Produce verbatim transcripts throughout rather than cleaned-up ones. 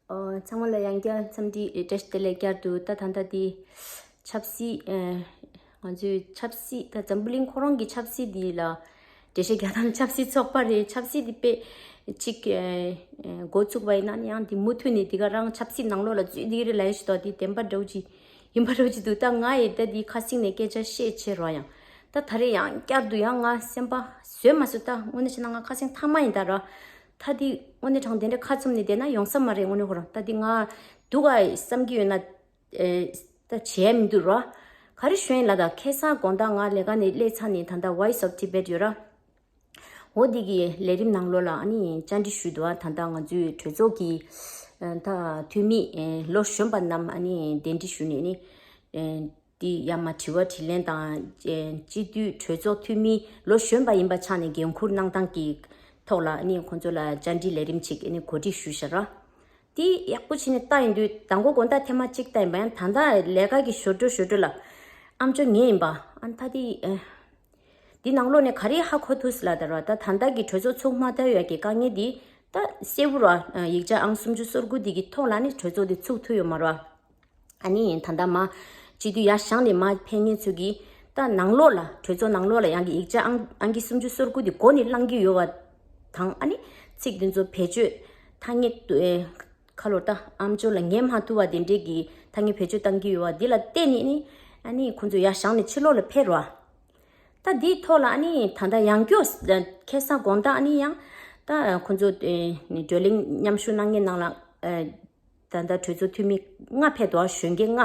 ཨོ། ཚང་མ་ལ་ཡང་བསྐྱར་འཚམས་འདྲི་བཀྲ་ཤིས་བདེ་ལེགས། བསྐྱར་དུ་ད་ད་ལྟ་དེ་ཆབ་སྲིད། ཨ། ང་ཚོའི་ཆབ་སྲིད་ད་འཛམ་བུ་གླིང་ཁོ་རང་གི་ཆབ་སྲིད་འདི་ལ་འགྲེལ་བཤད་རྒྱག་སྟངས། ཆབ་སྲིད་ཚོགས་པ་རེད། ཆབ་སྲིད་འདི་དཔེ་ཅིག་ཨ། ཨ། འགོ་བཙུགས་པ་ཡིན་ན་ཡང་འདི་མུ་མཐུད་ནས་འདི་ག་རང་ཆབ་སྲིད་ནང་ལོགས་ལ་འཛུལ་འདི་རེད་ལབ་ཡ་ཞིག་འདུག་དེ་བདེན་པ་འདྲ་བོ་ཅིག་ཡིན་པ་འདྲ་བོ་ཅིག་འདུག་ད་ང་ཡི་ད་འདི་ཁ་སེང་ནས་སྐད་ཆ་བཤད་བྱས་རོགས། ཡང་ད་ད་རེས་ཡང་བསྐྱར་དུ་ཡང་ང་སེམས་པ་བཟོད་མ་སོང་། ད་དངོས་གནས་བྱས་ན་ང་ཁ་སེང་ཐ་མ་ཡིན་ད་ར། ད་འདི་དངོས་གནས་དྲང་བདེན་འདྲ་ཁ་བཙུམ་ནས་བསྡད་ན་ཡོང་ས་མ་རེད། དངོས་གནས་ཁོ་རང་ད་འདི་ང་སྡུག་ག་བསམ་གྱི་ཡོད་ན། ཨེ། ད་བྱས་མི་འདུག་ར། ག་རེ་ཞུ་ཡིན་ལ། ད་ཁ་སང་དགོང་དག་ང་ལས་ཀ་ནས་སླེབས་ཚར་ནས་ད་ལྟ་Voice of Tibet ཡོད་ར། འོ་འདི་གི་ལས་རིམ་ནང་ལོགས་ལ་ཨ་ནི་བཅར་འདྲི་ཞུས་འདུག་ཨ། ད་ལྟ་ང་ཚོའི་གྲོས་ཚོགས་ཀྱི་ཨ། ད་འཐུས་མི་ཨེ། ལོ་གཞོན་པ་རྣམས་ཨ་ནི་གདན་འདྲེན་ཞུས་ནས་ནི། ཨེ། འདི་ཡར་མར་དྲི་བ་དྲིས་ལན་དང་། ཨེ། སྤྱི་འཐུས་གྲོས་ཚོགས་འཐུས་མི་ལོ་གཞོན་པ་ཡིན་པ་ཆགས་ནས་འགན་འཁུར་གནང་སྟངས་ཀྱི་ཐོག་ལ་ཨ་ནི་ཁོང་ཚོ་ལ་བཅར་འདྲི་ལས་རིམ་ཅིག་ཨ་ནི་གོ་སྒྲིག་ཞུས་བཞག་ར། དེ་ཡག་པོ་བྱས་ནས་ལྟ་ཡིན་དུས་མདང་དགོང་དགོང་དག་ཐེངས་མ་གཅིག་ལྟ་ཡིན་པ། ཡང་ད་ལྟ་ལས་ཀ་གི་ཞོར་འཕྲོ་ཞོར་འཕྲོ་ལ་ཨ་མཆོག་ངས་ཡིན་པ་ཨ། ད་དེ་ཨ། འདི་ནང་ལོགས་ནས་ག་རེ་ཧ་གོ་ཐུབ་ཟེར་ལབ་ད་ར། ད་ད་ལྟ་གི་གྲོས་ཚོགས་ཚུགས་མ་ཐུབ་ཡག་གི་དཀའ་ངལ་འདི་ད་གསལ་པོ་ར། ཡིག་ཆ་ཨང་སུམ་ཅུ་སོ་དགུ་འདི་གི་ཐོག་ལ་ནི་གྲོས་ཚོགས་འདི་ཚུགས་ཐུབ་ཡོད་མ་རེད་བ། ཨ་ནི་ད་ལྟ་མ་སྤྱི་འཐུས་ཡར་བཞེངས་ནས་མར་ཕེབས་མཁན་ཚོ་གིས་ད་ནང་ལོགས་ལ། གྲོས་ཚོགས་ནང་ལོགས་ལ་ཡང་གི་ཡིག་ཆ་ཨང་ཨང་ཀི་སུམ་ཅུ་སོ་དགུ་འདི་མགོ་ནས་བླང་གི་ཡོད་པ་དང་། ཨ་ནི་ཚིག་འདི་ཚོ་བེད་སྤྱོད་ཐ་སྙད་དུ་ཨེ། ཁ་ལོར་ད་ཨ་མཆོག་ལ་ཉན་མ་ཐུབ་པ་དེ་འདྲས་ཀྱི་ཐ་སྙད་བེད་སྤྱོད་བཏང་གི་ཡོད་པ་འདི་ལ་བརྟེན་ནས་ནི་ཨ་ནི་ཁོང་ཚོ་ཡར་བཞེངས་ནས་ཕྱི་ལོགས་ལ་ཕེབས་རོགས། ད་འདིའི་ཐོག་ལ་ཨ་ནི་ད་ལྟ་ཡང་བསྐྱར་ཨ། ཁ་སང་དགོང་དག་ཨ་ནི་ཡང་ད་ཁོང་ཚོ་ཨེ། བགྲོ་གླེང་མཉམ་ཞུགས་གནང་མཁན་ནང་ལ་ཨ། ད་ལྟ་གྲོས་ཚོགས་འཐུས་མི་ལྔ་ཕེབས་འདུག་གཞོན་སྐྱེས་ལྔ།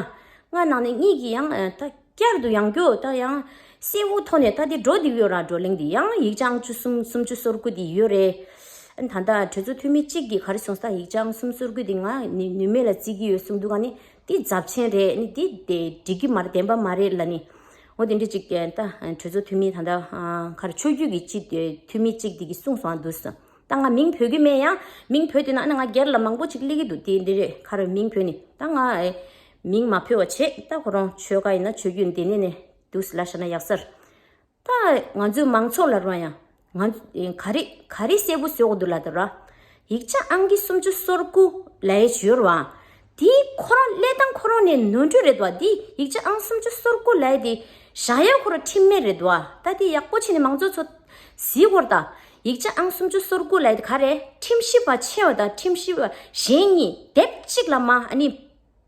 ལྔ་ནང་ནས་གཉིས་ཀྱིས་ཡང་ཨ། ད་བསྐྱར་དུ་ཡང་བསྐྱར་ད་ཡང་གསལ་པོ་ཐོག་ནས་ད་འདི་འགྲོ་བསྡད་ཡོད་ར། བགྲོ་གླེང་འདི་ཡང་ཡིག་ཆ་ཨང་ཅུ་གསུམ་སུམ་ཅུ་སོ་དགུ་འདི་ཡོད་རེད། ཨ་ནི་ད་ལྟ་གྲོས་ཚོགས་འཐུས་མི་གཅིག་གིས་ག་རེ་གསུངས་ས། ཡིག་ཆ་ཨང་གསུམ་སོ་དགུ་འདི་ང་ནི་ནུས་མེད་ལ་བརྩི་གི་ཡོད་གསུངས་འདུག་ཨ་ནི་འདི་རྫབ་ཆེན་རེད། ཨ་ནི་འདི་དེ་འགྲིག་གི་མ་རེད། བདེན་པ་མ་རེད་ལབ་ནི། འོ་དེ་འདྲ་ཅིག་ད་གྲོས་ཚོགས་འཐུས་མི་ད་ལྟ་ཨ། ག་རེ་ཆོས་བརྒྱུད་ཀྱི་སྤྱི་འཐུས་མི་གཅིག་འདི་གིས་གསུངས་སོང་འདུག་ཟེར། ད་ང་མིང་འབོད་ཀྱི་མེད། ཡང་མིང་འབོད་དེ་ན་ཨ་ནི་ང་སྒེར་ལ་མང་པོ་ཅིག་སླེབས་ཀྱི་འདུག་དེ་འདི་རེད། ག་རེ་མིང་འབོད་ནི། ད་ང་ཨེ། མིང་མ་འབོད་པ་བྱེད། ད་ཁོ་རང་ཆོལ་ཁ་ཡིན་ན་ཆོས་བརྒྱུད་འདི་ནས་ནས་འདུག་ལབ་བཞག་ན་ཡག་ས་རེད། ད་ང་ཚོའི་མང་ཚོགས་ལ་རོ། ཡང་ང་ཚོ་ག་རེ་ག་རེ་གསལ་པོ་བཟོ་དགོས་འདུག་ལབ་ད་ར། ཡིག་ཆ་ཨང་ཀི་སུམ་ཅུ་སོ་དགུ་ལབ་ཡས་ཡོད་རེད་བ། དེ་ཁོ་རང་ཀླད་སྟངས་ཁོ་རང་ནས་ནོར་འཁྲུལ་རེད་བ། དེ་ཡིག་ཆ་ཨང་སུམ་ཅུ་སོ་དགུ་ལབ་ཡས་དེ་བཞག་ཡ་ཁོ་རང་ཁྲིམས་མེད་རེད་བ། ད་དེ་ཡག་པོ་བྱས་ནས་མང་ཚོགས་ཚོ་གཟིགས་དགོས་རེད་ད། ཡིག་ཆ་ཨང་སུམ་ཅུ་སོ་དགུ་ལབ་ཡས་དེ་ག་རེ། ཁྲིམས་ཞིབ་པ་ཆེ་བ་དང་ཁྲིམས་ཞིབ་པ་གཞན་གཉིས་སྡེབ་གཅིག་ལ་མར་ཨ་ནི་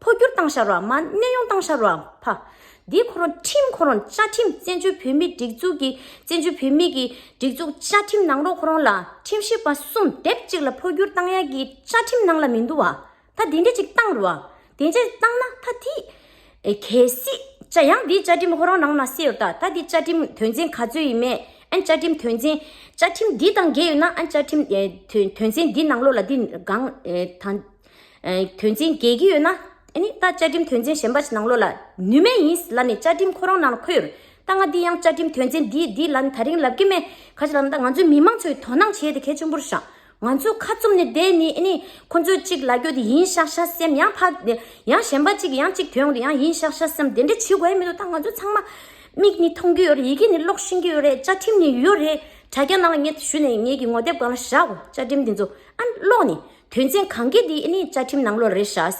འཕོ་འགྱུར་བཏང་བཞག་རོགས། མར་གནས་དབྱུང་བཏང་བཞག་རོགས་ཕ། འདི་ཁོ་རང་ཁྲིམས་ཁོ་རང་བཅའ་ཁྲིམས་བཙན་བྱོལ་བོད་མིའི་སྒྲིག་འཛུགས་ཀྱི་བཙན་བྱོལ་བོད་མིའི་གི་སྒྲིག་འཛུགས་བཅའ་ཁྲིམས་ནང་ལོགས་ཁོ་རང་ལ་ཁྲིམས་ཞིབ་པ་གསུམ་སྡེབ་གཅིག་ལ་འཕོ་འགྱུར་བཏང་ཡ་གི་བཅའ་ཁྲིམས་ནང་ལ་མི་འདུག་བ། ད་དེ་འདྲ་ཅིག་བཏང་རོགས། དེ་འདྲ་བཏང་ན་ད་དེ་ཨེ། གལ་སྲིད་བཅའ་ཡང་འདི་བཅའ་ཁྲིམས་ཁོ་རང་ནང་ན་གསལ་ཡོད་ད། ད་འདི་བཅའ་ཁྲིམས་དོན་ཚན་ག་ཚོད་ཡིན་མེད། ཨན་བཅའ་ཁྲིམས་དོན་ཚན་བཅའ་ཁྲིམས་འདི་དང་འགལ་ཡོད་ན་ཨན་བཅའ་ཁྲིམས་ཨེ། དོན་དོན་ཚན་འདི་ནང་ལོགས་ལ་འདི་གང་ཨེ། ད། ཨེ། དོན་ཚན་འགལ་གྱི་ཡོད་ན། ཨ་ནི་ད་བཅའ་ཁྲིམས་དོན་ཚན་གཞན་པ་ཞིག་ནང་ལོགས་ལ་ནུས་མེད་ཡིན་ལབ་ནས་བཅའ་ཁྲིམས་ཁོ་རང་ནང་ལ་འཁོད་ཡོད་རེད། ད་ང་འདི་ཡང་བཅའ་ཁྲིམས་དོན་ཚན་འདི་འདི་ལབ་ནས་ད་རིང་ལབ་ཀྱི་མེད། ཁ་ཅིག་ལབ་ན་ད་ང་ཚོའི་མི་མང་ཚོས་དོ་སྣང་བྱེད་ཡ་དེ་གལ་ཆེན་པོ་རེད་ཤག་ང་ཚོ་ཁ་བཙུམ་ནས་བསྡད་ནས་ཨ་ནི་ཁོ་ཚོས་གཅིག་ལབ་རྒྱུ་དེ་ཡིན་ཤག་ཤག་སེམས། ཡང་ཕ་ཡང་གཞན་པ་གཅིག་ཡང་གཅིག་ཐོན་འོང་དུས་ཡང་ཡིན་ཤག་ཤག་སེམས་དེ་འདྲ་བྱེད་དགོས་ཡ་མི་འདུག་ད་ང་ཚོ་ཚང་མ་མིག་ནི་མཐོང་གི་ཡོད་རེད། ཡི་གེ་ནི་ཀློག་ཤེས་ཀྱི་ཡོད་རེད། དྲ་རྒྱ་ནང་ལ་ཡོད་རེད། དྲ་རྒྱ་ནང་ལ་ངས་ཞུས་ནས་ངེད་ཀྱི་ངོ་དེབ་སྒང་ལ་བཞག་གོ་བཅའ་ཁྲིམས་དེ་ཚོ་ཨ་ནི་ཀློག་ནས། དོན་ཚན་གང་གི་དེ་ཨ་ནི་བཅའ་ཁྲིམས་ནང་ལོགས་རེད་ཤག་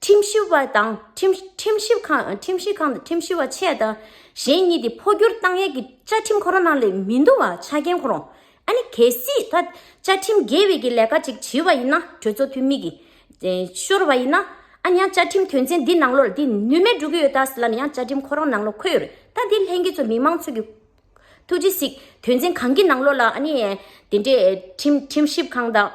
ཁྲིམས་ཞིབ་པ་དང་ཁྲིམས་ཁྲིམས་ཞིབ་ཁང་ཁྲིམས་ཞིབ་ཁང་དང་ཁྲིམས་ཞིབ་པ་ཆེ་དང་གཞན་གཉིས་དེ་འཕོ་འགྱུར་བཏང་ཡས་ཀྱི་བཅའ་ཁྲིམས་ཁོ་རང་ནང་ལ་མི་འདུག་བ། ཆ་རྐྱེན་ཁོ་རང་ཨ་ནི་གལ་སྲིད་ད་བཅའ་ཁྲིམས་འགལ་བའི་གི་ལས་ཀ་ཅིག་བྱས་པ་ཡིན་ན། གྲོས་ཚོགས་འཐུས་མི་གིས་ཨེ་ཤོར་བ་ཡིན་ན། ཨ་ནི་ཡང་བཅའ་ཁྲིམས་དོན་ཚན་འདི་ནང་ལོགས་ལ་འདི་ནུས་མེད་འགྲོ་གི་ཡོད་ད་ཟེར་ལབ་ནས་ཡང་བཅའ་ཁྲིམས་ཁོ་རང་ནང་ལོགས་འཁོད་ཡོད་རེད། ད་འདི་ལྷན་རྒྱས་ཚོ་མི་མང་ཚོ་གི་ཐུགས་རྗེ་གཟིགས། དོན་ཚན་གང་གི་ནང་ལོགས་ལ་ཨ་ནི་དེ་འདྲའི་ཁྲིམས་ཁྲིམས་ཞིབ་ཁང་དང་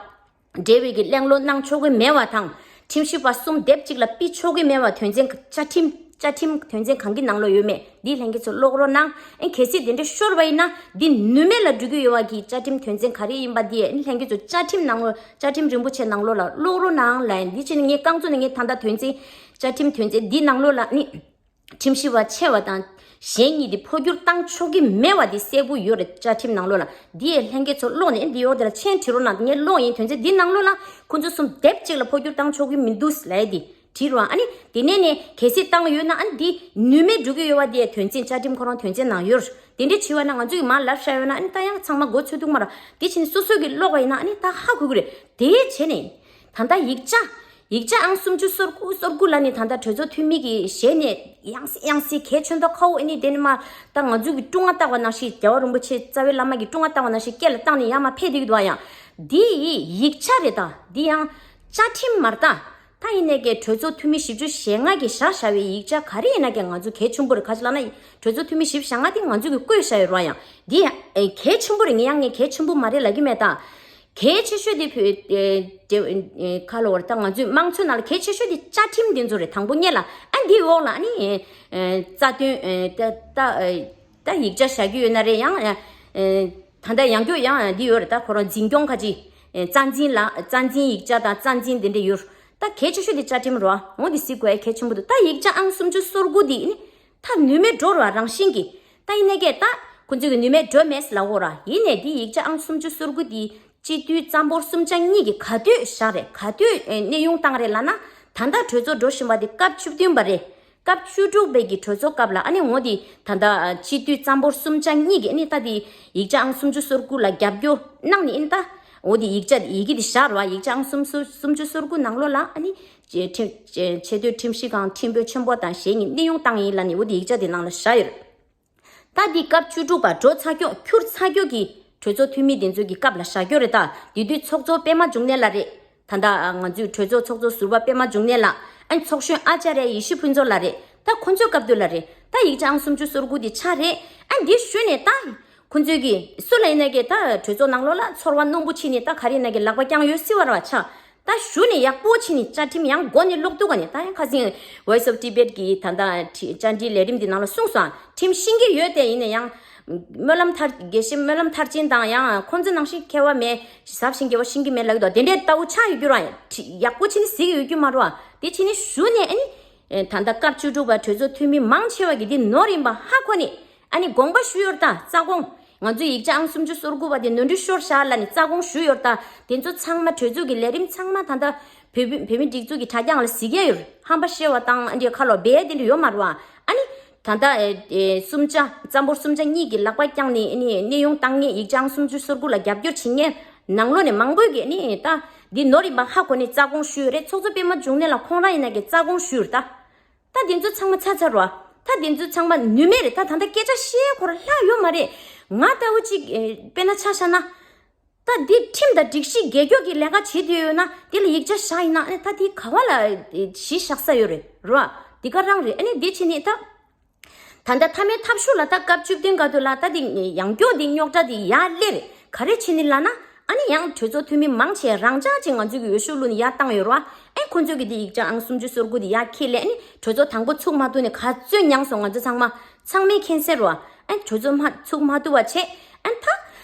འབྲེལ་བའི་གི་གླེང་སློང་གནང་ཆོག་གི་མེད་པ་དང་། ཁྲིམས་ཞིབ་པ་གསུམ་སྡེབ་གཅིག་ལ་ཕུད་ཆོག་གི་མེད་པ། དོན་ཚན་བཅའ་ཁྲིམས་བཅའ་ཁྲིམས་དོན་ཚན་གང་གི་ནང་ལོགས་ཡོད་མེད་འདི་ལྷན་རྒྱས་ཚོ་ཀློག་རོགས་གནང་། ཨེ་གལ་སྲིད་དེ་འདྲ་ཤོར་བ་ཡིན་ན་འདི་ནུས་མེད་ལ་འགྲོ་གི་ཡོད་པ་གི་བཅའ་ཁྲིམས་དོན་ཚན་ག་རེ་ཡིན་པ་འདི་ཨེ་ལྷན་རྒྱས་ཚོ་བཅའ་ཁྲིམས་ནང་ལོགས་བཅའ་ཁྲིམས་རིན་པོ་ཆེ་ནང་ལོགས་ལ་ཀློག་རོགས་གནང་ལབ་ཡིན། འདི་བྱས་ནས་ངས་རྐང་བཙུགས་ནས་ངས་ད་ལྟ་དོན་ཚན་བཅའ་ཁྲིམས་དོན་ཚན་འདི་ནང་ལོགས་ལ་ནི། ཁྲིམས་ཞིབ་པ་ཆེ་བ་དང་གཞན་གཉིས་དེ་འཕོ་འགྱུར་བཏང་ཆོག་གི་མེད་པ་དེ་གསལ་པོ་ཡོད་རེད། བཅའ་ཁྲིམས་ནང་ལོགས་ལ་འདི་ཡས་ལྷན་རྒྱས་ཚོ་ཀློག་ནས་འདི་ཡོག་དེ་ལ་མཆན་བྲིས་རོགས་གནང་། ངས་ཀློག་ཡིན། དོན་ཚན་འདི་ནང་ལོགས་ལ་ཁོ་ཚོ་གསུམ་སྡེབ་གཅིག་ལ་འཕོ་འགྱུར་བཏང་ཆོག་གི་མི་འདུག་ལབ་ཡས་དེ་བྲིས་རོགས། ཨ་ནི་དེ་ནས་ནས་གལ་སྲིད་བཏང་ཡོད་ན་ཨ་ནི་འདི་ནུས་མེད་འགྲོ་གི་ཡོད་པ་དེ་དོན་ཚན་བཅའ་ཁྲིམས་ཁོ་རང་དོན་ཚན་ནང་ཡོད་རེད། དེ་འདྲ་བྱས་པ་ན་ང་ཚོ་གི་མར་ལབ་བཞག་ཡོད་ན་ཨ་ནི་ད་ཡང་ཚང་མ་མགོ་ཚོད་ཐུག་མ་ར། དེ་བྱས་ནས་སོ་སོ་གི་ཀློག་པ་ཡིན་ན་ཨ་ནི་ད་ཧ་གོ་གི་རེད། དེ་བྱས་ནས་ད་ལྟ་ཡིག་ཆ་ ཡིག་ཆ་ཨང་སུམ་ཅུ་སོ་དགུ། སོ་དགུ་ལ་ནི་ད་ལྟ་གྲོས་ཚོགས་འཐུས་མི་གི་ཞལ་ནས་ཡང་སེ་ཡང་སེ་གལ་ཆེན་པོ་ཁ་འོ་ཨེ་ནི་དེ་ནི་མ་ད་ང་ཚོ་གི་སྐྲུན་ང་བཏགས་པ་ནང་བཞིན། རྒྱལ་བ་རིན་པོ་ཆེ་རྩ་བའི་བླ་མ་གི་སྐྲུན་ང་བཏགས་པ་ནང་བཞིན་སྐེ་ལ་བཏང་ནས་ཡར་མར་ཕེབས་བསྡད་ཀྱི་འདུག་ཨ། ཡང་འདི་ཡིག་ཆ་རེད། ད་འདི་ཡང་བཅའ་ཁྲིམས་མ་རེད་ད། ད་ཡིན་ནའི་གི་གྲོས་ཚོགས་འཐུས་མི་བཞི་བཅུ་ཞེ་ལྔ་གིས་བཞག་བཞག་པའི་ཡིག་ཆ་ག་རེ་ཡིན་ན་གི་ང་ཚོ་གལ་ཆེན་པོ་རེད། ག་ཅི་ལབ་ན་གྲོས་ཚོགས་འཐུས་མི་བཞི་བཅུ་ཞེ་ལྔ་དེ་ང་ཚོ་གིས་བསྐོས་བཞག་ཡོད་རེད་བ། ཡང་འདི་ཡང་ཨེ་གལ་ཆེན་པོ་རེད། ངས་ཡང་ངས་གལ་ཆེན་པོ་མ་རེད་ལབ་ཀྱི་མེད་ད། གལ་ཆེ་ཤོས་དེ་བོད་ཨེ་ཨེ་ཁ་ལོ་བར་ད་ང་ཚོའི་དམངས་གཙོའི་ནང་ལ་གལ་ཆེ་ཤོས་དེ་བཅའ་ཁྲིམས་དེ་ཚོ་རེད། དང་པོ་ཉིད་ལ། ཨ་འདིའི་འོག་ལ་ཨ་ནི་ཨེ་རྩ་དོན་ཨེ་ད་ད་ཨེ་ད་ཡིག་ཆ་བཞག་རྒྱུ་ཡོད་ན་རེད། ཡང་ཨེ་ད་ལྟ་ཡང་བསྐྱར་ཡང་འདི་ཡོད་རེད། ད་ཁོ་རང་འཛིན་སྐྱོང་ཁ་ཅིག་ཨེ་རྩ་འཛིན་ལ་རྩ་འཛིན་ཡིག་ཆ་དང་རྩ་འཛིན་དེ་འདྲ་ཡོད། ད་གལ་ཆེ་ཤོས་དེ་བཅའ་ཁྲིམས་རེད་བ། འོ་དེ་གཟིགས་དགོས་ཡ་གལ་ཆེན་པོ་འདུག་ད་ཡིག་ཆ་ཨང་སུམ་ཅུ་སོ་དགུ་དེ་ཨ་ནི་ད་ནུས་མེད་འགྲོ་རེད་བ། རང་བཞིན་གྱིས། ད་ཡིན་ནའི་གི་ད་ཁོ་ཚོས་གི་ནུས་མེད་འགྲོ་མེད་ལབ་ཡོད་ར། ཡིན་ནའི་འདི་ཡིག་ཆ་ཨང་སུམ་ཅུ་སོ་དགུ་འདི་སྤྱི་འཐུས་རྩ་འབོར་གསུམ་ཆ་གཉིས་ཀྱིས་ག་དུས་བཞག་རེད། ག་དུས་ཨེ་གནས་དབྱུང་བཏང་རེད་ལབ་ན། ད་ལྟ་གྲོས་ཚོགས་འགྲོ་བཞིན་པ་འདི་སྐབས་བཅུ་བདུན་པ་རེད། སྐབས་བཅུ་དྲུག་པའི་གི་གྲོས་ཚོགས་སྐབས་ལ་ཨ་ནི་འོ་འདི་ད་ལྟ་སྤྱི་འཐུས་རྩ་འབོར་གསུམ་ཆ་གཉིས་ཀྱིས་ཨ་ནི་ད་འདི་ཡིག་ཆ་ཨང་སུམ་ཅུ་སོ་དགུ་ལ་རྒྱབ་སྐྱོར་གནང་ནས་ཨ་ནི་ད་འོ་འདི་ཡིག་ཆ་ཡི་གེ་འདི་བཞག་རེད་བ། ཡིག་ཆ་ཨང་སུམ་ཅུ་སོ་དགུ་ནང་ལོགས་ལ་ཨ་ནི་ཆེ་ཆེ་ཆེ་མཐོའི་ཁྲིམས་ཞིབ་ཁང་ཁྲིམས་དཔོན་ཆེན་པོ་དང་ཞེ་གཉིས་གནས་དབྱུང་བཏང་ཡིན་ལབ་ནས་འོ་འདི་ཡིག་ཆ་དེ་ནང་ལ་བཞག་ཡོད་རེད། ད་འདི་སྐབས་བཅུ་དྲུག་པ་འགྲོ་ཚར་མཁན་འཁྱུར་ཚར་མཁན་གྱི་གྲོས་ཚོགས་འཐུས་མི་དེ་ཚོ་གི་སྐབས་ལ་བཞག་རྒྱུ་རེད། ད་དེ་དུས་ཚོགས་གཙོ་པད་མ་འབྱུང་གནས་ལགས་རེད། ད་ལྟ་ང་ཚོའི་གྲོས་ཚོགས་ཚོགས་གཙོ་ཟུར་པ་པད་མ་འབྱུང་གནས་ལགས། ཨ་ནི་ཚོགས་གཞོན་ཨ་ཅཱརྱ་ཡེ་ཤེས་ཕུན་ཚོགས་ལགས་རེད། ད་ཁོང་ཚོའི་སྐབས་དུས་ལ་རེད། ད་ཡིག་ཆ་ཨང་སུམ་ཅུ་སོ་དགུ་དེ་ཆགས་རེད། ཨ་འདི་ཞུས་ནས་ད་ཁོང་ཚོས་ཀྱི་སུ་ལ་ཡིན་ན་གི་ད་གྲོས་ཚོགས་ནང་ལོགས་ལ་ཚོར་བ་རྣོན་པོ་བྱས་ནས་ད་ག་རེ་ཡིན་ན་གི་ལག་པ་བརྐྱངས་ཡོད་སྲིད་པ་རེད་བ། ཆ་ད་ཞུ་ནས་ཡག་པོ་བྱས་ནས་བཅའ་ཁྲིམས་ཡང་མགོ་ནས་ཀློག་འདུག་ག་ནས། ད་ཡང་ཁ་སང་Voice of Tibet གི་ད་ལྟ་བཅར་འདྲི་ལས་རིམ་འདི་ནང་ལ་གསུངས་སོང་། ཁྲིམས་ཤེས་ཀྱི་ཡོད་དེ། ཡིན་ན་ཡང་སྨོན་ལམ་མཐར་དགེ་བཤེས་སྨོན་ལམ་མཐར་ཕྱིན་དང་ཡང་ཁོང་ཚོ་ནང་བཞིན་མཁས་པ་མེད། ཟབ་ཞིང་རྒྱས་པ་ཤེས་ཀྱི་མེད་ལབ་ཀྱི་འདུག་དེ་འདྲའི་ལྟ་བུ་ཆགས་ཡོད་རྒྱུ་རང་ཡག་པོ་བྱས་ནས་གཟིགས་ཡོད་རྒྱུ་མ་རེད་བ། དེ་བྱས་ནས་ཞུ་ནས་ཨ་ནི་ད་ལྟ་སྐབས་བཅུ་དྲུག་པ་གྲོས་ཚོགས་འཐུས་མི་མང་ཆེ་བ་གིས་འདི་ནོར་ཡིན་པ་ཧ་གོ་ནས། ཨ་ནི་དགོངས་པ་ཞུས་ཡོད་རེད། ད་རྩ་དགོངས་ང་ཚོའི་ཡིག་ཆ་ཨང་སུམ་ཅུ་སོ་དགུ་པ་དེ་ནོར་འཁྲུལ་ཤོར་བཞག་ལབ་ནས་རྩ་དགོངས་ཞུས་ཡོད་རེད། ད་དེ་ཚོ་ཚང་མ་གྲོས་ཚོགས་ཀྱི་ལས་རིམ་ཚང་མ་ད་ལྟ་བོད་བོད་མི་སྒྲིག་འཛུགས་ཀྱི་དྲ་རྒྱ་ལ་གཟིགས་ཡ་ཡོད་རེད། ཧམ་པ་བཤད་པ་དང་ཨ་འདྲའི་ཁ་ལོ་སྦས་དེ་འདྲ་ཡོད་མ་རེད་བ། ཨ་ནི་ད་ལྟ་ཨེ་ཨེ་གསུམ་ཆ་རྩ་འབོར་གསུམ་ཆ་གཉིས་ཀྱི་ལག་པ་བརྐྱངས་ནས་ཨ་ནི་གནས་དབྱུང་བཏང་མཁན་ཡིག་ཆ་ཨང་སུམ་ཅུ་སོ་དགུ་ལ་རྒྱབ་སྐྱོར་བྱེད་མཁན་ནང་ལོགས་ནས་མང་པོས་ཀྱིས་ཨ་ནི་ད་འདི་ནོར་ཡིན་པ་ཧ་གོ་ནས་རྩ་དགོངས་ཞུས་ཡོད་རེད། ཚོགས་གཙོ་པད་མ་འབྱུང་གནས་ལགས་ཁོང་རང་ཡིན་ན་གི་རྩ་དགོངས་ཞུས་ཡོད་རེད་ད། ད་དེ་ཚོ་ཚང་མ་ཚར་ཚར་རོ། ད་དེ་ཚོ་ཚང་མ་ནུས་མེད་རེད། ད་ད་ལྟ་སྐད་ཆ་བཤད་ཁོ་ར་ལྷག་ཡོད་མ་རེད། ང་ལྟ་བུ་ཅིག་ཨེ་དཔེར་ན་ཆ་བཞག་ན། ད་འདི་ཁྲིམས་དང་སྒྲིག་གཞི་རྒྱལ་སྐྱོང་གི་ལས་ཀ་བྱེད་དུས་ཡོད་ན་དེ་ལ་ཡིག་ཆ་བཞག་ཡིན་ན་ཨ་ནི་ད་དེ་ག་བ་ལ་ཨེ་གཞི་བཞག་ས་ཡོད་རེད་རོ། འདི་ག་རང་རེད། ཨ་ནི་འདི་བྱས་ནས་ད་ད་ལྟ་མཐའ་མའི་ཐབས་ཤུགས་ལ་ད་སྐབས་བཅུ་བདུན་ག་དུས་ལ་ད་དེ་ཡང་སྐྱོ་དེ་རྙོག་དྲ་དེ་ཡར་སླེབས་རེད། ག་རེ་བྱས་ནས་ལབ་ན། ཨ་ནི་ཡང་གྲོས་ཚོགས་འཐུས་མི་མང་ཆེ་རང་འཇགས་ཅིག་ང་ཚོའི་གི་འོས་ཤོག་བླུགས་ནས་ཡར་བཏང་ཡོད་རེད་བ། ཨེ་ཁོ་ཚོས་གི་དེ་ཡིག་ཆ་ཨང་སུམ་ཅུ་སོ་དགུ་དེ་ཡར་འཁྱེར་ལས་ཨ་ནི་གྲོས་ཚོགས་དང་པོ་ཚུགས་མ་ཐུབ་ནས་ག་ཚོད་མྱངས་སོང་། ང་ཚོ་ཚང་མ་ཚང་མས་མཁྱེན་གསལ་རེད་བ། ཨེ་གྲོས་ཚོགས་མ་ཚུགས་མ་ཐུབ་པ་བྱས། ཨེ་ད་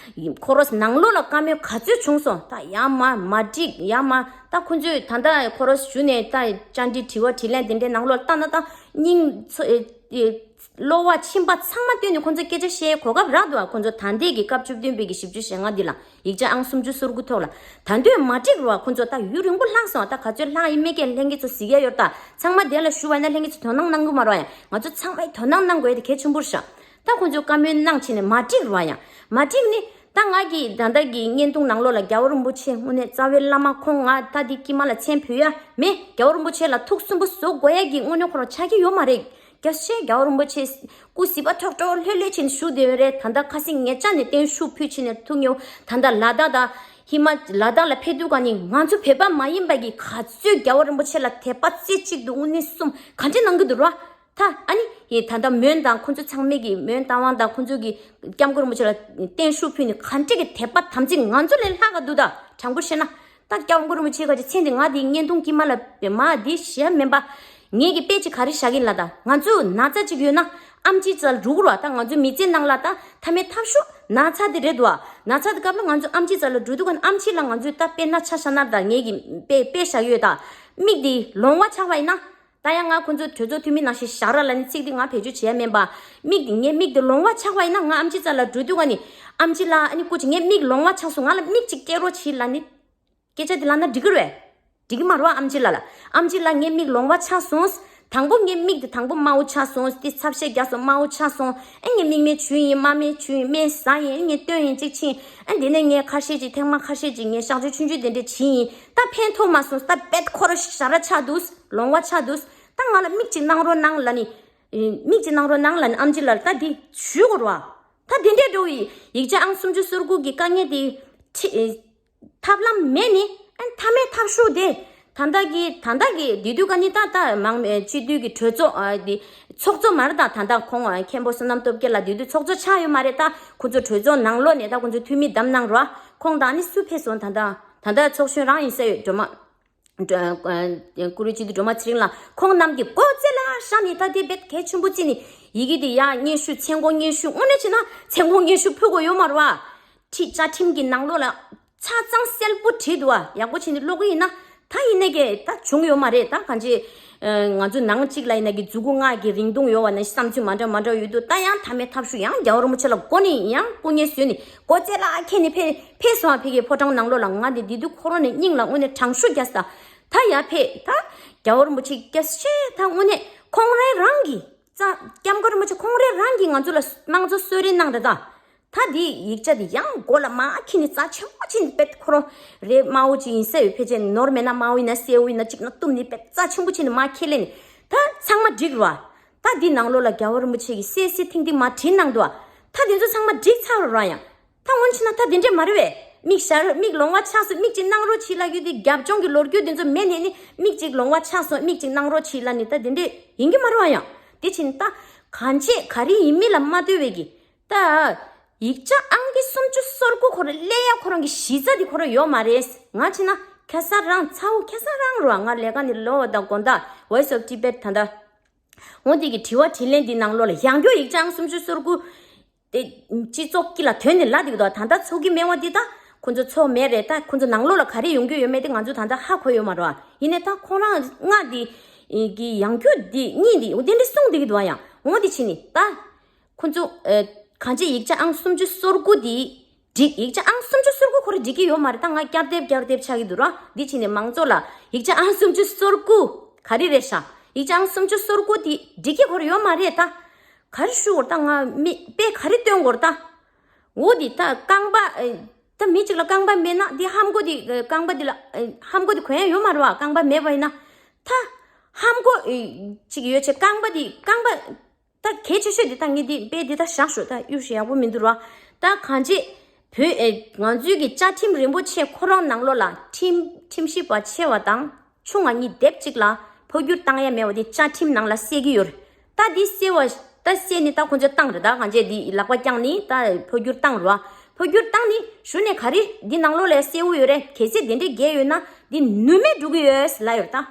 ཁོ་རང་ནང་ལོགས་ལ་བཀའ་མོལ་ག་ཚོད་བྱུང་སོང་། ད་ཡར་མར་མ་འགྲིག་ཡར་མར་ད་ཁོ་ཚོས་ད་ལྟ་ཁོ་རང་ཞུ་ནས་ད་བཅར་འདྲི་དྲི་བ་དྲིས་ལན་དེ་འདྲའི་ནང་ལོགས་ལ་ལྟ་ན་ད་སྙིང་ཚ་ཨེ་ཨེ་གློ་བ་མཆིན་པ་ཚང་མ་བཏོན་ནས་ཁོ་ཚོ་སྐད་ཆ་བཤད་གོ་སྐབས་རག་འདུག་བ། ཁོ་ཚོ་ད་ལྟའི་གི་སྐབས་བཅུ་བདུན་པའི་གི་བཞི་བཅུ་ཞེ་ལྔ་འདི་ལ་ཡིག་ཆ་ཨང་སུམ་ཅུ་སོ་དགུ་ཐོག་ལ་ད་འདོད་མ་འགྲིག་རུ་བ། ཁོ་ཚོ་ད་ཡུན་རིང་པོ་ལྷག་སོང་། ད་ག་ཚོད་ལྷག་ཡིན་མེད་ཀྱི་ལྷན་རྒྱས་ཚོ་གཟིགས་ཡ་ཡོད། ད་ཚང་མ་དེ་ལ་ཞུ་བ་ཡིན་ན་ལྷན་རྒྱས་ཚོ་དོ་སྣང་གནང་གི་མ་རེད་བ། ཡང་ང་ཚོ་ཚང་མས་དོ་སྣང་གནང་དགོས་ཡ་དེ་གལ་ཆེན་པོ་རེད་ཤག་ད་ཁོ་ཚོས་བཀའ་མོལ་གནང་བྱས་ནས་མ་འགྲིག་རུ་བ། ཡང་མ་འགྲིག་ནི་ད་ང་གི་ད་ལྟ་གི་བརྙན་ཐུང་ནང་ལོགས་ལ་རྒྱལ་བ་རིན་པོ་ཆེ་དངོས་གནས་རྩ་བའི་བླ་མ་ཁོང་ང་ད་འདི་དཀྱིལ་མ་ལ་མཚན་འབུལ་ཡ་མེད། རྒྱལ་བ་རིན་པོ་ཆེ་ལ་ཐུགས་སུན་པོ་བཟོ་དགོས་ཡ་གི་དངོས་གནས་ཁོ་རང་ཆགས་ཀྱི་ཡོད་མ་རེད། རྒྱལ་སྲས་རྒྱལ་བ་རིན་པོ་ཆེ་སྐུ་གཟི་བ་ཁྲོག་ཁྲོག་ལྷོད་ལྷོད་བྱས་ནས་བཞུགས་བསྡད་ཡོད་རེད། ད་ལྟ་ཁ་སང་ཉེ་ཆར་ནས་བརྟན་བཞུགས་ཕུལ་བྱས་ནས་ཐུགས་མཉེས། ད་ལྟ་ལ་དྭགས་དང་ཧི་མ་ལ་དྭགས་ལ་ཕེབས་དུས་ག་ནི་ང་ཚོ་བོད་པ་མ་ཡིན་པ་གི་ག་ཚོད་རྒྱལ་བ་རིན་པོ་ཆེ་ལ་དད་པ་རྩེ་གཅིག་ཏུ་དངོས་གནས་གསུམ་ག་འདྲ་གནང་གི་འདུག་ར། ད་ཨ་ནི་ཡི་ད་ལྟ་མོན་དང་ཁོ་ཚོ་ཚང་མས་ཀྱི་མོན་རྟ་དབང་དང་ཁོ་ཚོ་གི་སྐྱབས་མགོན་རིན་པོ་ཆེ་ལ་བརྟན་བཞུགས་ཕུལ་ནས་ག་འདྲ་གི་དད་པ་དམ་ཚིག་ང་ཚོ་ལས་ལྷག་ག་འདུག་ད་དྲང་པོ་བཤད་ན། ད་སྐྱབས་མགོན་རིན་པོ་ཆེ་ག་ཅིག་མཚན་དེ་ང་དེ་བརྙན་ཐུང་དཀྱིལ་མ་ལ་བེ་མ་དེ་ཞེ་མིན་པ། ངེད་ཀྱི་དཔེ་ཅིག་ག་རེ་བཞག་གིན་ལ། ད་ང་ཚོ་ན་ཚ་ཅིག་ཡོད་ན་ཨམ་ཆི་རྩ་ལ་འགྲོ་གི་རེད་བ། ད་ང་ཚོའི་མི་ཚེ་ནང་ལ་ད་མཐའ་མའི་ཐབས་ཤོག་ན་ཚ་དེ་རེད་འདུག་བ། ན་ཚ་དེ་སྐབས་ལ་ང་ཚོ་ཨམ་ཆི་རྩ་ལ་འགྲོ་དུས་ག་ཨམ་ཆི་ལ་ང་ཚོས་ད་དཔེར་ན་ཆ་བཞག་ན་ད་ངེད་ཀྱི་དཔེ་དཔེ་བཞག་ཡོད། ད་མིག་དེ་ལོང་བ་ཆགས་པ་ཡིན་ན། ད་ཡང་ང་ཁོ་ཚོ་གྲོས་ཚོགས་འཐུས་མི་ནང་བཞིན་བཞག་ར་ལ་ནི་ཚིག་འདི་ང་བེད་སྤྱོད་བྱེད་ཡ་མིན་པ། མིག་འདི་ངའི་མིག་འདི་ལོང་བ་ཆགས་པ་ཡིན་ན་ང་ཨམ་ཆི་རྩ་ལ་འགྲོ་དུས་ག་ནི་ཨམ་ཆི་ལགས་ཨ་ནི་སྐུ་མཁྱེན་ངའི་མིག་ལོང་བ་ཆགས་སོང་། ང་ལ་མིག་ཅིག་སྟེར་རོགས་བྱེད་ལབ་ནི་སྐད་ཆ་འདི་ལབ་ན་འགྲིག་གི་རེད། འགྲིག་གི་མ་རེད་བ། ཨམ་ཆི་ལགས་ལ། ཨམ་ཆི་ལགས་ངའི་མིག་ལོང་བ་ཆགས་སོང་། དང་པོ་ངའི་མིག་དེ་དང་པོ་དམར་པོ་ཆགས་སོང་། དེ་ཚབ་ཤེས་རྒྱག་སོང་། དམར་པོ་ཆགས་སོང་། ཨེ་ངའི་མིག་སྨན་བྱུགས་ཡིན། དམར་སྨན་བྱུགས་ཡིན། སྨན་ཟ་ཡིན། ཨེ་ངས་བཏོན་ཡིན་གཅིག་ཕྱིན། ཨེ་དེ་ནས་ངས་ཁ་ཤས་ཅིག་ཐེངས་མ་ཁ་ཤས་ཅིག་ངས་གཤག་བཅོས་ཆུང་ཆུང་དེ་འདྲས་བྱས་ཡིན། ད་ཕན་ཐོགས་མ་སོང་། ད་དཔེ་ཁོ་རང་ཞ་ར་ཆགས་འདུག་ལོང་བ་ཆགས་འདུག་ད་ང་ལ་མིག་ཅིག་གནང་རོགས་གནང་ལབ་ནི། མིག་ཅིག་གནང་རོགས་གནང་ལབ་ནི་ཨམ་ཆི་ལགས་ལ་ད་འདི་ཞུ་དགོས་རེད་བ། ད་དེ་འདྲས་འགྲོ་བའི་ཡིག་ཆ་ཨང་སུམ་ཅུ་སོ་དགུ་གི་དཀའ་ངལ་དེ་ཁྲི- ཐབས་ལམ་མེད་ནི། ཨ་མཐའ་མའི་ཐབས་ཤོར་དེ། ད་ལྟ་གི་ད་ལྟ་གི་དེ་དུས་ཀ་ནི་ད་ལྟ་མང་མེད་སྤྱི་འཐུས་ཀྱི་གྲོས་ཚོགས་ཨ་དེ་ཚོགས་གཙོ་མ་རེད། ད་ད་ལྟ་ཁོང་ཨ་མཁན་པོ་བསོད་ནམས་སྟོབས་རྒྱལ་ལགས་དེ་དུས་ཚོགས་གཙོ་ཆགས་ཡོད་མ་རེད། ད་ཁོ་ཚོ་གྲོས་ཚོགས་ནང་ལོགས་ནས་ད་ཁོ་ཚོ་འཐུས་མི་བདམས་གནང་རོགས། ཁོང་ད་ནི་སུ་ཕེབས་སོང་། ད་ལྟ་ད་ལྟ་ཚོགས་གཞོན་རང་ཡིན་ས་ཡོད། སྒྲོལ་མ་སྒྲོལ- ཨ་བཀུར་འོས་སྤྱི་འཐུས་སྒྲོལ་མ་ཚེ་རིང་ལགས། ཁོང་རྣམས་ཀྱི་མགོ་རྩེ་ལ་བཞག་ནས་ད་དེ་དཔེ་གལ་ཆེན་པོ་བརྩིས་ནས་ཡི་གེ་དེ་ཡར་སྙན་ཞུ་མཚན་གོང་སྙན་ཞུ་དངོས་གནས་བྱས་ན་མཚན་གོང་སྙན་ཞུ་ཕུལ་དགོས་ཡོད་མ་རེད་བ། ཁྲི་བཅའ་ཁྲིམས་ཀྱི་ནང་ལོགས་ལ་ཆ་ཚང་གསལ་པོ་བྲིས་འདུག་བ། ཡག་པོ་བྱས་ནས་ཀློག་གི་ཡིན་ན། ད་ཡིན་ནའི་གི་ད་བྱུང་ཡོད་མ་རེད། ད་གང་ཅི། ཨ་ང་ཚོ་ནང་གཅིག་ལ་ཡིན་ན་གི་མཛུ་གུ་ལྔ་གི་རིང་ཐུང་ཡོད་བ་ན་བསམ་ཚུལ་མ་འདྲ་མ་འདྲ་ཡོད་འདུག་ད་ཡང་མཐའ་མའི་ཐབས་ཤོར་ཡང་རྒྱལ་བ་རིན་པོ་ཆེ་ལ་མགོ་ནས་ཡང་སྐུ་ངལ་བཟོས་ནས་མགོ་རྩེ་ལ་ཁྱེར་ནས་ཕེབས་ཕེབས་སོང་བ། ཕ་གིའི་ཕོ་བྲང་ནང་ལོགས་ལ། ང་འདི་འདི་དུས་ཁོ་རང་ནས་སྙིང་ལ་དངོས་གནས་དྲང་ཤོས་རྒྱག་ས། ད་ཡར་ཕེབས། ད་རྒྱལ་བ་རིན་པོ་ཆེ་སྐྱབས་ཆེ། ད་དངོས་གནས་ཁོང་རང་རང་གི་ཙ་སྐྱབས་མགོན་རིན་པོ་ཆེ་ཁོང་རང་རང་གིས་ང་ཚོ་ལ་དམངས་གཙོ་གསོལ་རས་གནང་རེད་ད། ད་འདི་ཡིག་ཆ་འདི་ཡང་མགོ་ལ་མར་འཁྱེར་ནས་རྩ་ཆེན་པོ་བྱས་ནས་དཔེ་ཁོ་རང་རེད། དམར་པོ་ཅིག་ཡིན་ས་ཡོད། ཕལ་ཆེར་ནོར་མེད་ན་དམར་པོ་ཡིན་ན་སེར་པོ་ཡིན་ན་གཅིག་ན་གཏུམ་ནས་དཔེ་རྩ་ཆེན་པོ་བྱས་ནས་མར་འཁྱེར་ལེ་ནས། ད་ཚང་མ་འགྲིག་རེད་བ། ད་འདི་ནང་ལོགས་ལ་རྒྱལ་བ་རིན་པོ་ཆེ་གིས་གསལ་གསལ་ཐིང་ཐིང་མར་བྲིས་གནང་འདུག་བ། ད་དེ་ཚོ་ཚང་མ་འགྲིག་ཚར་རེད་བ། ཡང་ད་སྔོན་ཕྱིན་ན་ད་དེ་འདྲས་མ་རེད་བས། མིག་ཞར་མིག་ལོང་བ་ཆགས་སོང་། མིག་ཅིག་གནང་རོགས་བྱེད་ལབ་རྒྱུ་དེ་རྒྱབ་ལྗོངས་ཀྱི་ལོ་རྒྱུས་དེ་ཚོ་མེད་ནས་ནི་མིག་ཅིག་ལོང་བ་ཆགས་སོང་། མིག་ཅིག་གནང་རོགས་བྱེད་ལབ་ནི་ད་དེ་འདྲས་ཡིན་གྱི་མ་རེད་བ། ཡང་དེ་ཕྱིན་ད་གང་བྱེད་ག་རེ་ཡིན་མིན་ལ་མ་ལྟོས་པའི་གི། ད་ཡིག་ཆ་ཨང་ཀི་སུམ་ཅུ་སོ་དགུ་ཁོ་རང་སླེབས་ཡ་ཁོ་རང་གི་གཞི་རྩ་དེ་ཁོ་རང་ཡོད་མ་རེད། ང་བྱས་ན་ཁ་སང་རང་ཚ་བོ་ཁ་སང་རང་རུ་ང་ལས་ཀ་ནས་ལོག་པ་དང་དགོང་དག་Voice of Tibet ད་ལྟ་འོ་དེ་གི་དྲི་བ་དྲིས་ལན་འདི་ནང་ལོགས་ལ་ཡང་བསྐྱར་ཡིག་ཆ་ཨང་སུམ་ཅུ་སོ་དགུ་དེ་སྤྱི་ཚོགས་དཀྱིལ་ལ་ཐོན་ནས་ལབ་འདུག་ད་ལྟ་ཚོགས་ཀྱི་མེད་པ་འདི་ད་ཁོ་ཚོ་ཚོགས་མེད་རེད། ད་ཁོ་ཚོ་ནང་ལོགས་ལ་ག་རེ་ཡོང་རྒྱུ་ཡོད་མེད་དེ་ང་ཚོ་ད་ལྟ་ཧ་གོ་ཡོད་མ་རེད་བ། ཡིན་ནའི་ད་ཁོ་རང་ལྔ་འདི་གི་ཡང་བསྐྱར་འདི་གཉིས་འདི་འོ་དེ་འདྲ་གསུངས་བསྡད་ཀྱི་འདུག་བ། ཡང་འོ་དེ་བྱས་ནས་ད། ཁོ་ཚོ་ཨ་གང་ཅི་ཡིག་ཆ་ཨང་སུམ་ཅུ་སོ་དགུ་འདི་འགྲིག་ཡིག་ཆ་ཨང་སུམ་ཅུ་སོ་དགུ་ཁོ་རང་འགྲིག་གི་ཡོད་མ་རེད། ད་ང་བསྐྱར་ལྡབ་བསྐྱར་ལྡབ་ཆགས་ཀྱི་འདུག་ར། འདི་བྱས་ནས་མང་ཚོགས་ལ་ཡིག་ཆ་ཨང་སུམ་ཅུ་སོ་དགུ་ག་རེ་རེད་ཤག་ཡིག་ཆ་ཨང་སུམ་ཅུ་སོ་དགུ་འདི་འགྲིག་གི་ཁོ་རང་ཡོད་མ་རེད། ད་ག་རེ་ཞུ་དགོས་རེད། ད་ང་མི་དཔེ་ག་རེ་སྟོན་དགོས་རེད། ད་འོ་འདི་ད་རྐང་པ་ཨ་ད་མི་གཅིག་ལ་རྐང་པ་མེད་ན་འདི་ཧམ་གོ་འདི་ཨ་རྐང་པ་འདི་ལ་ཨ་ཧམ་གོ་འདི་གོན་ཡ་ཡོད་མ་རེད་བ། རྐང་པ་མེད་པ་ཡིན་ན་ད་ཧམ་གོ་ཨ་གཅིག་ཡོད་ཆེ་རྐང་པ་འདི་རྐང་པ། ད་གལ་ཆེ་ཤོས་འདི་ད་ངས་འདི་དཔེ་འདི་ད་བཞག་ཤོག་ད་གཡུ་ཞིག་ཡག་པོ་མི་འདུག་ར། ད་གང་ཅི་བོད་ཨེ་ང་ཚོའི་གི་བཅའ་ཁྲིམས་རིན་པོ་ཆེ་ཁོ་རང་ནང་ལོགས་ལ་ཁྲིམས་ཁྲིམས་ཞིབ་པ་ཆེ་བ་དང་ཆུང་བ་གཉིས་སྡེབ་གཅིག་ལ་འཕོ་འགྱུར་བཏང་ཡ་མེད་པ་འདི་བཅའ་ཁྲིམས་ནང་ལ་གསལ་གི་ཡོད་རེད། ད་འདི་གསལ་བ་ད་གསལ་ནི་ད་ཁོ་ཚོས་བཏང་རེད། ད་གང་ཅི་འདི་ལག་པ་བརྐྱངས་ནི་ད་འཕོ་འགྱུར་བཏང་རེད་བ། འཕོ་འགྱུར་བཏང་ནི་གཞུག་ནས་ག་རེ་འདི་ནང་ལོགས་ལ་གསལ་བོ་ཡོད་རེད། གལ་སྲིད་དེ་འདྲས་བརྒལ་ཡོད་ན་འདི་ནུས་མེད་འགྲོ་གི་ཡོད་ལབ་ཡོད་རེད་ད།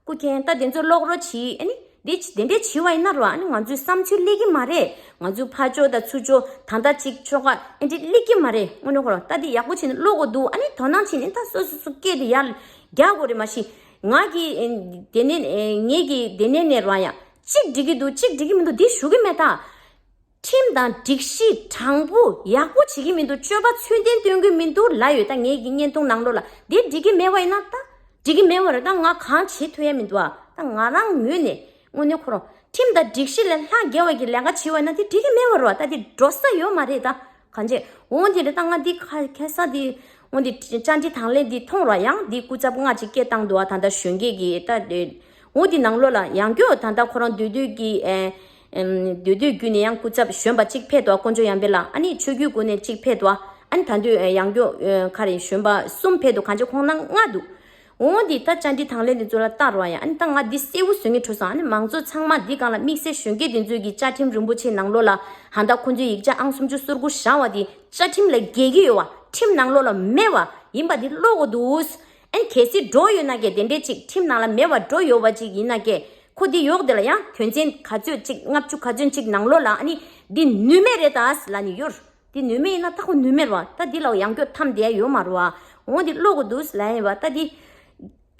སྐུ་མཁྱེན་ད་དེ་ཚོ་ཀློག་རོགས་གྱིས། ཨ་ནི་འདི་དེ་འདྲས་བྱས་པ་ཡིན་ན་རོ། ཨ་ནི་ང་ཚོའི་བསམ་ཚུལ་སླེབས་ཀྱི་མ་རེད། ང་ཚོའི་ཕར་ཕྱོགས་དང་ཚུར་ཕྱོགས་ད་ལྟ་གཅིག་ཕྱོགས་ཁ་ཨེ་འདྲས་སླེབས་ཀྱི་མ་རེད། དངོས་གནས་ཁོ་རང་ད་འདི་ཡག་པོ་བྱས་ནས་ཀློག་དགོས་འདུག་ཨ་ནི་དོ་སྣང་བྱས་ནས་ད་སོ་སོ་སོ་སྐད་དེ་ཡར་རྒྱག་དགོས་རེད། མ་གཞི་ང་གི་ཨེ་དེ་ནས་ཨེ་ངེད་ཀྱི་དེ་ནས་ནས་རོ། ཡང་གཅིག་འགྲིག་གི་འདུག་གཅིག་འགྲིག་གི་མི་འདུག་འདི་ཞུ་གི་མེད་ད། ཁྲིམས་དང་སྒྲིག་གཞི་དྲང་པོ་ཡག་པོ་བྱེད་ཀྱི་མི་འདུག་སྤྱོད་པ་ཚུལ་ལྡན་སྟོན་གྱི་མི་འདུག་ལབ་ཡོད། ད་ངེད་ཀྱི་བརྙན་ཐུང་ནང་ལོགས་ལ་འདི་འགྲིག་གི་མེད་པ་ཡིན་ན་ད་འགྲིག་གི་མེད་པ་རེད། ད་ང་གང་བྱེད་ཐུབ་ཡ་མི་འདུག་ཨ། ད་ང་རང་ངོས་ནས་དངོས་གནས་ཁོ་རང་ཁྲིམས་དང་སྒྲིག་གཞི་ལས་ལྷག་རྒྱལ་བ་གི་ལས་ཀ་བྱེད་པ་ཡིན་ན་འདི་འགྲིག་གི་མེད་པ་རེད་བ། ད་འདི་འགྲོ་ས་ཡོད་མ་རེད། ད་གང་བྱེད་འོང་འདི་རེད། ད་ང་འདི་ཁ་ཁ་ས་འདི་འོང་འདི་བཅར་འདྲི་དང་ལེན་འདི་མཐོང་ར། ཡང་འདི་སྐུ་ཚབ་ལྔ་ཅིག་སྐད་བཏང་འདུག་ཨ། ད་ད་གཞོན་སྐྱེས་ཀྱི་ད་འདི་འོ་འདི་ནང་ལོགས་ལ་ཡང་བསྐྱར་ད་ལྟ་ཁོ་རང་འདུས་སྡོད་ཀྱི་ཨེ་ཨེམ་འདུས་སྡོད་བརྒྱུད་ནས་ཡང་སྐུ་ཚབ་གཞོན་པ་གཅིག་ཕེབས་འདུག་ཨ། དཀོན་མཆོག་ཡར་འཕེལ་ལགས། ཨ་ནི་ཆོས་བརྒྱུད་སྒོ་ནས་གཅིག་ཕེབས་འདུག་ཨ། ཨ་ནི་ད་དུང་ཨེ་ཡང་བསྐྱར་ཨེ་ག་རེ་གཞོན་པ་གསུམ་ཕེབས་འདུག་གང་ཅི་ཁོང་རྣམ་ལྔ་འདུག་འོ་འདི་ད་བཅར་འདྲི་དང་ལེན་འདི་ཚོ་ལ་ལྟ་རོགས་ཡ། ཨ་ནི་ད་ང་འདི་གསལ་བོ་བཟོ་ངེས་འཕྲོད་སོང་། ཨ་ནི་མང་ཚོགས་ཚང་མ་འདི་སྒང་ལ་དམིགས་བསལ་གཞོན་སྐྱེས་འདི་ཚོས་ཀྱི་བཅའ་ཁྲིམས་རིན་པོ་ཆེ་ནང་ལོགས་ལ་ཧ་ད་ཁོང་ཚོའི་ཡིག་ཆ་ཨང་སུམ་ཅུ་སོ་དགུ་བཞག་པ་འདི་བཅའ་ཁྲིམས་ལ་འགལ་གྱི་ཡོད་བ། ཁྲིམས་ནང་ལོགས་ལ་མེད་བ་ཡིན་པ་འདི་ཀློག་དགོས་འདུག་ཨན་གལ་སྲིད་འགྲོ་ཡོད་ན་ཀྱེ་དེ་འདྲས་ཅིག་ཁྲིམས་ནང་ལ་མེད་པ་འགྲོ་ཡོད་པ་ཅིག་ཡིན་ན་ཀྱེ་ཁོ་འདི་ཡོག་དེ་ལ་ཡང་དོན་ཚན་ག་ཚོད་ཅིག་ལྔ་བཅུ་ག་ཚོད་ཅིག་ནང་ལོགས་ལ་ཨ་ནི་འདི་ནུས་མེད་རེད་ད་ལ་ནི་ཡོད། འདི་ནུས་མེད་ཡིན་ན་ད་ཁོ་ནུས་མེད་རེད་བ། ད་འདི་ལ་ཡང་སྐྱོ་ཐམ་བསྡད་ཡ་ཡོད་མ་རེད་བ། འོ་འདི་ཀློག་དགོས་འདུག་ལ་ཡིན་བ། ད་འདི་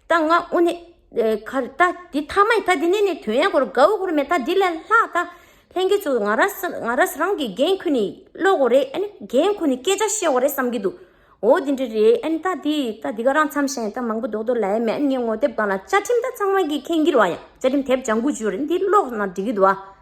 ད་ང་དངོས་གནས་ཨེ་ག་རེ་ད་འདི་ཐ་མ་ཡིན། ད་འདི་ནས་ནས་དོན་ཡ་ཁོ་ར་དགའ་བོ་ཁོ་ར་མེད། ད་འདི་ལས་ལྷག་ད་ལྷན་རྒྱས་ཚོ་ང་ར་ས་ང་ར་ས་རང་གི་འགན་ཁུར་ནས་ཀློག་དགོས་རེད། ཨ་ནི་འགན་ཁུར་ནས་སྐད་ཆ་བཤད་དགོས་རེད་བསམ་གྱི་འདུག་འོ་དེ་འདྲ་རེད། ཨ་ནི་ད་དེ་ད་དེ་ག་རང་མཚམས་བཞག་ཡིན། ད་མང་པོ་རྡོག་རྡོག་ལབ་ཡ་མེད། ཨ་ནི་ངས་ངོ་དེབ་སྒང་ལ་བཅའ་ཁྲིམས་ད་ཚང་མ་གིས་མཁྱེན་གྱི་རེད་བ། ཡ་བཅའ་ཁྲིམས་དེབ་ལྗང་གུ་བཅུ་རེད། འདི་ཀློག་ན་འགྲིག་གི་འདུག་བ།